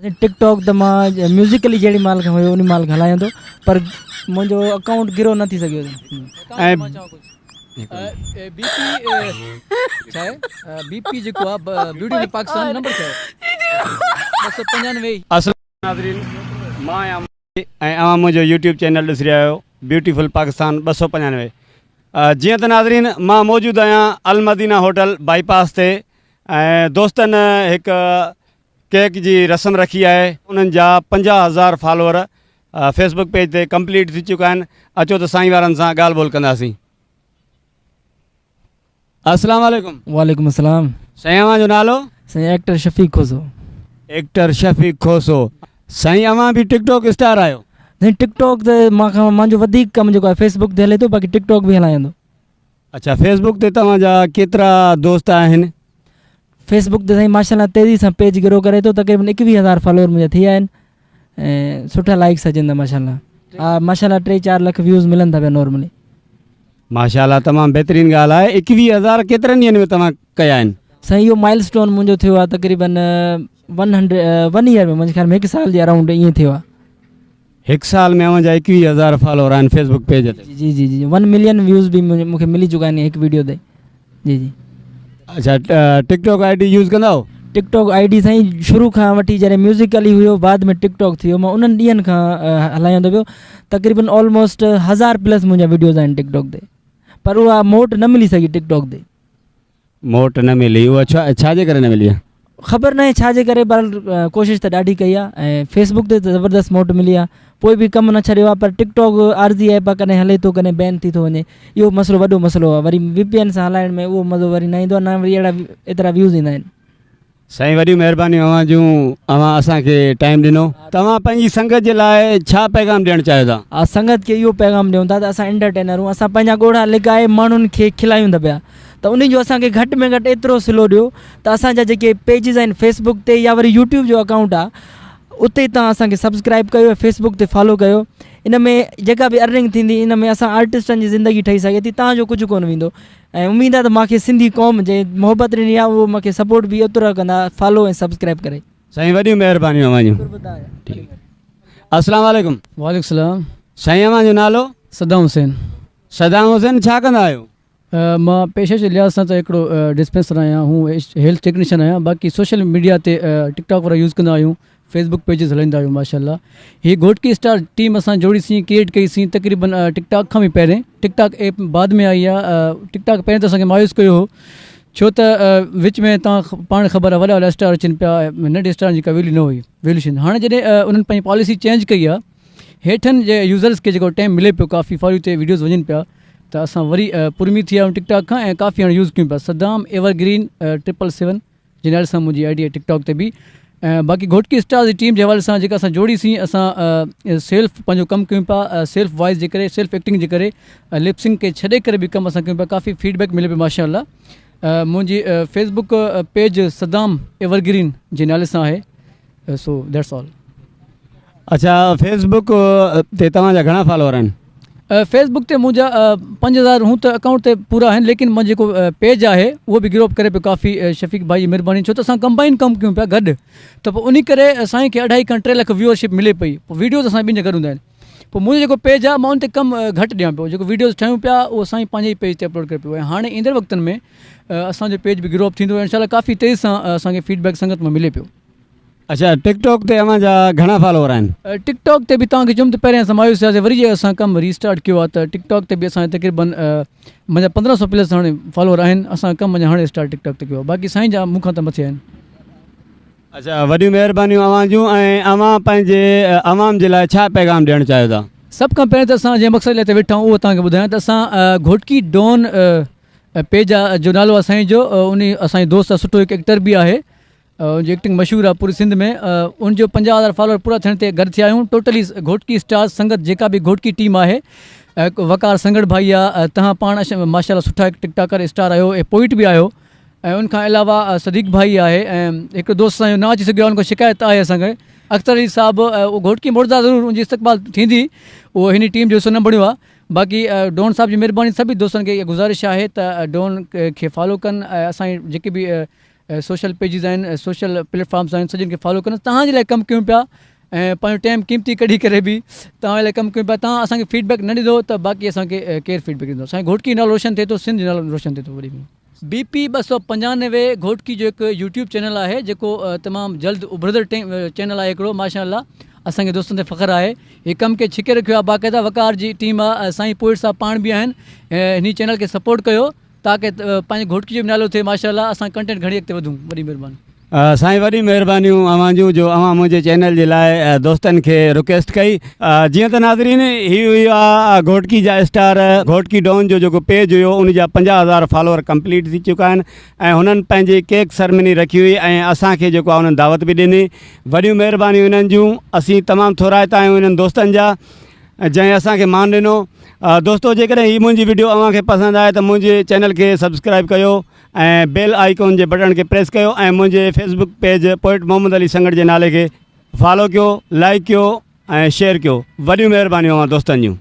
ٽڪ talk ته مان ميوزيڪلي جهڙي مهل کان هيو انهي مهل کان هلايان ٿو پر منهنجو اڪائونٽ گرو نه ٿي سگهيو. ۽ بي پي ڇا آهي بي پي جيڪو آهي بيوٽيفل پاڪستان نمبر ڇا آهي 295. السلام ناظرين مان آهيان مهدي ۽ اوهان منهنجو يوٽيوب چينل ڏسي رهيا آهيو بيوٽيفل پاڪستان 295 جيئن ته ناظرين مان موجود آهيان المدينه هوٽل بائي پاس تي ۽ دوستن هڪ ڪيڪ جي رسم رکي آهي انهن جا 50 هزار فالوور فيس بڪ پيج تي ڪمپليٽ ٿي چڪا آهن اچو ته سائين وارن سان ڳالهه ٻولهه ڪنداسين. السلام عليڪم. وعليڪم السلام. سائين اوهان جو نالو؟ سائين ايڪٽر شفيق کوسو. ايڪٽر شفيق کوسو سائين اوهان به ٽڪ ٽاڪ اسٽار آهيو؟ سائين ٽڪ ٽاڪ ته مان کان مانجو وڌيڪ ڪم جيڪو آهي فيس بڪ تي هلي ٿو باقي ٽڪ ٽاڪ به هلايان ٿو. اڇا فيس بڪ تي توهان جا ڪيترا دوست آهن؟ فيس بڪ تي سائين ماشاء الله تيزي سان پيج گرو ڪري ٿو تقريبن 21 هزار فالوور منهنجا ٿي ويا آهن ۽ سٺا لائڪس اچن ٿا ماشاء الله ها ماشاء الله 3 4 لک ويوز ملن ٿا پيا نارملي. ماشاء الله تمام بهترين ڳالهه آهي 21 هزار ڪيترن ڏينهن ۾ توهان ڪيا آهن؟ سائين اهو مائل اسٽون منهنجو ٿيو آهي تقريبن 100 ون ايئر ۾ منهنجي خيال ۾ هڪ سال جي اراونڊ ائين ٿيو آهي. هڪ سال ۾ اوهان جا 21 هزار فالوور آهن فيس بڪ پيج تي. جي جي جي 1 ملين ويوز به مون کي ملي چڪا آهن هڪ ويڊيو تي جي جي. اڇا ٽڪ ٽاڪ I D use ڪندا آهيو؟ ٽڪ ٽاڪ I D سائين شروع کان وٺي جڏهن ميوزيڪلي هيو بعد ۾ ٽڪ ٽاڪ ٿي ويو مان انهن ڏينهن کان هلايان ٿو پيو تقريبن آلموسٽ هزار پلس منهنجا ويڊيوز آهن ٽڪ ٽاڪ تي پر اها موٽ نه ملي سگهي ٽڪ ٽاڪ تي. موٽ نه ملي اها ڇا ڇا جي ڪري نه ملي آ؟ خبر ناهي ڇا جي ڪري بهرحال ڪوشش ته ڏاڍي ڪئي آ ۽ فيس بڪ تي ته زبردست موٽ ملي آ پوء به ڪم نه ڇڏيو آ پر ٽڪ ٽاڪ عارضي ايپ آ ڪڏهن هلي ٿو ڪڏهن بين ٿي ٿو وڃي اهو مسئلو وڏو مسئلو آ وري وي پي اين سان هلائڻ ۾ اهو مزو وري نه ايندو آ نه وري اهڙا ايترا ويوز ايندا آهن. سائين وڏيون مهربانيون اوهان جون اوهان اسان کي ٽائيم ڏنو. توهان پنهنجي سنگت جي لاء ڇا پيغام ڏيڻ چاهيو ٿا؟ سنگت کي اهو پيغام ڏيون ٿا ته اسان انٽرٽينر هون اسان پنهنجا ڳوڙها لڪائي ماڻهن کي کلايون ٿا پيا ته انهي جو اسان کي گهٽ ۾ گهٽ ايترو صلو ڏيو ته اسان جا جيڪي پيجز آهن فيس بڪ تي يا وري يوٽيوب جو اڪائونٽ آهي اتي توهان اسان کي سبسڪرائب ڪيو ۽ فيس بڪ تي فالو ڪيو ان ۾ جيڪا به ارننگ ٿيندي ان ۾ اسان آرٽسٽن جي زندگي ٺهي سگهي ٿي توهان جو ڪجهه ڪونه ويندو ۽ اميد آهي ته مان کي سنڌي قوم جنهن محبت ڏني آهي اهو مان کي سپورٽ به اوترو ڪندا فالو ۽ سبسڪرائب ڪري. سائين وڏيون مهربانيون اوهان جون. السلام عليڪم. وعليڪم السلام. سائين اوهان جو نالو؟ صدام حسين. صدام حسين ڇا ڪندا آهيو؟ مان پيشي جي لحاظ سان ته هڪڙو ڊسپينسر آهيان هون هيلٿ ٽيڪنيشن آهيان باقي سوشل ميڊيا تي ٽڪ ٽاڪ وغيره يوز ڪندا آهيون فيس بڪ پيجز هلائيندا آهيون ماشاء الله هي گهوٽڪي اسٽار ٽيم اسان جوڙي سين ڪريئيٽ ڪئي سين تقريبن ٽڪ ٽاڪ کان به پهرين ٽڪ ٽاڪ ايپ بعد ۾ آئي آهي ٽڪ ٽاڪ پهرين ته اسان کي مايوس ڪيو هو ڇو ته وچ ۾ تان پاڻ خبر آهي وڏا وڏا اسٽار اچن پيا ننڍي اسٽارن جي ڪا ويليو نه هئي ويليوشن هاڻي جڏهن انهن پنهنجي پاليسي چينج ڪئي آهي هيٺن جي يوزرس کي جيڪو ٽائيم ملي پيو ڪافي فار you تي ويڊيوز وڃن پيا ته اسان وري پرمي ٿي آيا آهيون ٽڪ ٽاڪ کان ۽ ڪافي هاڻي يوز ڪيون پيا صدام ايور گرين ٽرپل سيون جي نالي سان منهنجي I D آهي ٽڪ ٽاڪ تي به ۽ باقي گهوٽڪي اسٽارز جي ٽيم جي حوالي سان جيڪا اسان جوڙي سين اسان سيلف پنهنجو ڪم ڪيون پيا سيلف وائس جي ڪري سيلف ايڪٽنگ جي ڪري لپسنگ کي ڇڏي ڪري به ڪم اسان ڪيون پيا ڪافي فيڊ بيڪ ملي پيو ماشاء الله منهنجي Facebook page Saddam evergreen جي نالي سان آهي سو that's all. اڇا فيس بڪ تي توهان جا گهڻا فالوور آهن؟ فيس بڪ تي منهنجا 5000 هون ته اڪائونٽ تي پورا آهن ليڪن منهنجو جيڪو پيج آهي اهو به گرو اپ ڪري پيو ڪافي شفيق ڀائي جي مهرباني ڇو ته اسان ڪمبائن ڪم ڪيون پيا گڏ ته پوء انهي ڪري سائين کي اڍائي کان 3 لک ويوئر شپ ملي پئي پوء ويڊيوز اسان ٻن جا گڏ هوندا آهن پوء منهنجو جيڪو پيج آهي مان ان تي ڪم گهٽ ڏيان پيو جيڪو ويڊيوز ٺاهيون پيا اهو سائين پنهنجي ئي پيج تي اپلوڊ ڪري پيو ۽ هاڻي ايندڙ وقتن ۾ اسان جو پيج به گرو اپ ٿيندو انشاء الله ڪافي تيزي سان اسان کي فيڊ بيڪ سنگت مان ملي پيو. اڇا ٽڪ ٽاڪ تي اوهان جا گهڻا فالوور آهن؟ ٽڪ ٽاڪ تي به توهان کي چيم ته پهرين اسان مايوس ٿياسين وري جي اسان ڪم ري اسٽارٽ ڪيو آهي ته ٽڪ ٽاڪ تي به اسان جا تقريبن منهنجا 1500 پلس هاڻي فالوور آهن اسان ڪم اڃا هاڻي اسٽارٽ ٽڪ ٽاڪ تي ڪيو آهي باقي سائين جا مون کان ته مٿي آهن. اڇا وڏيون مهربانيون اوهان جون ۽ اوهان پنهنجي عوام جي لاء ڇا پيغام ڏيڻ چاهيو ٿا؟ سڀ کان پهرين ته اسان جنهن مقصد لاء هتي ويٺا آهيون اهو توهان کي ٻڌايان ته اسان گهوٽڪي ڊون پيج جو نالو آهي سائين جو انهي اسان جو دوست آهي سٺو هڪ ايڪٽر به آهي ان جي ايڪٽنگ مشهور آهي پوري سنڌ ۾ ان جو 50 هزار فالوور پورا ٿيڻ تي گڏ ٿيا آهيون ٽوٽلي گهوٽڪي اسٽارز سنگت جيڪا به گهوٽڪي ٽيم آهي وقار سنگڙ ڀائي آ تهان پاڻ ماشاء الله سٺا هڪ ٽڪ ٽاڪر اسٽار آهيو ۽ پوئٽ به آهيو ۽ ان کان علاوه صديق ڀائي آهي ۽ هڪ دوست اسان جو نه اچي سگهيو آهي ان کان شڪايت آهي اسان کي اختر علي صاحب اهو گهوٽڪي مڙدا ضرور ان جي استقبال ٿيندي اهو هن ٽيم جو حصو نه بڻيو آهي باقي ڊون صاحب جي مهرباني سڀني دوستن کي اها گذارش آهي ته ڊون کي فالو ڪن ۽ اسان جي جيڪي به سوشل پيجز آهن سوشل پليٽ فارمس آهن سڄن کي فالو ڪن توهان جي لاء ڪم ڪيون پيا ۽ پنهنجو ٽائيم قيمتي ڪڍي ڪري به توهان جي لاء ڪم ڪيون پيا توهان اسان کي فيڊ بيڪ نه ڏيندو ته باقي اسان کي ڪير فيڊ بيڪ ڏيندو اسان جي گهوٽڪي نالو روشن ٿئي ٿو سنڌ جو نالو روشن ٿئي ٿو وڏي ۾ بي پي 295 گهوٽڪي جو هڪ يوٽيوب چينل آهي جيڪو تمام جلد اڀرندڙ چينل آهي هڪڙو ماشاء الله اسان کي دوستن تي فخر آهي هي ڪم کي ڇڪي رکيو آهي باقاعده وقار جي ٽيم آهي سائين پوئٽ صاحب پاڻ به آهن هن چينل کي سپورٽ ڪيو تاڪه پنهنجي گهوٽڪي جو به نالو ٿئي ماشاء الله اسان ڪنٽينٽ گهڻي اڳتي وڌون وڏي مهرباني. سائين وڏي مهربانيون اوهان جون جو اوهان منهنجي چينل جي لاء دوستن کي رڪويسٽ ڪئي. جيئن ته ناظرين هي هئي آ گهوٽڪي جا اسٽار گهوٽڪي ڊون جو جيڪو پيج هيو ان جا 50 هزار فالوور ڪمپليٽ ٿي چڪا آهن ۽ هنن پنهنجي ڪيڪ سرمني رکي هئي ۽ اسان کي جيڪو آ انهن دعوت به ڏني وڏيون مهربانيون انهن جون اسين تمام ٿورائتا آهيون انهن دوستن جا جنهن اسان کي مان ڏنو دوستو جيڪڏهن هي منهنجي وڊيو اوهان کي پسند آئي ته منهنجي چينل کي سبسڪرائب ڪيو ۽ بيل آئيڪون جي بٽڻ کي پريس ڪيو ۽ منهنجي Facebook page poet Muhammad Ali Sangar جي نالي کي فالو ڪيو لائيڪ ڪيو ۽ شيئر ڪيو وڏيون مهربانيون اوهان دوستن جون.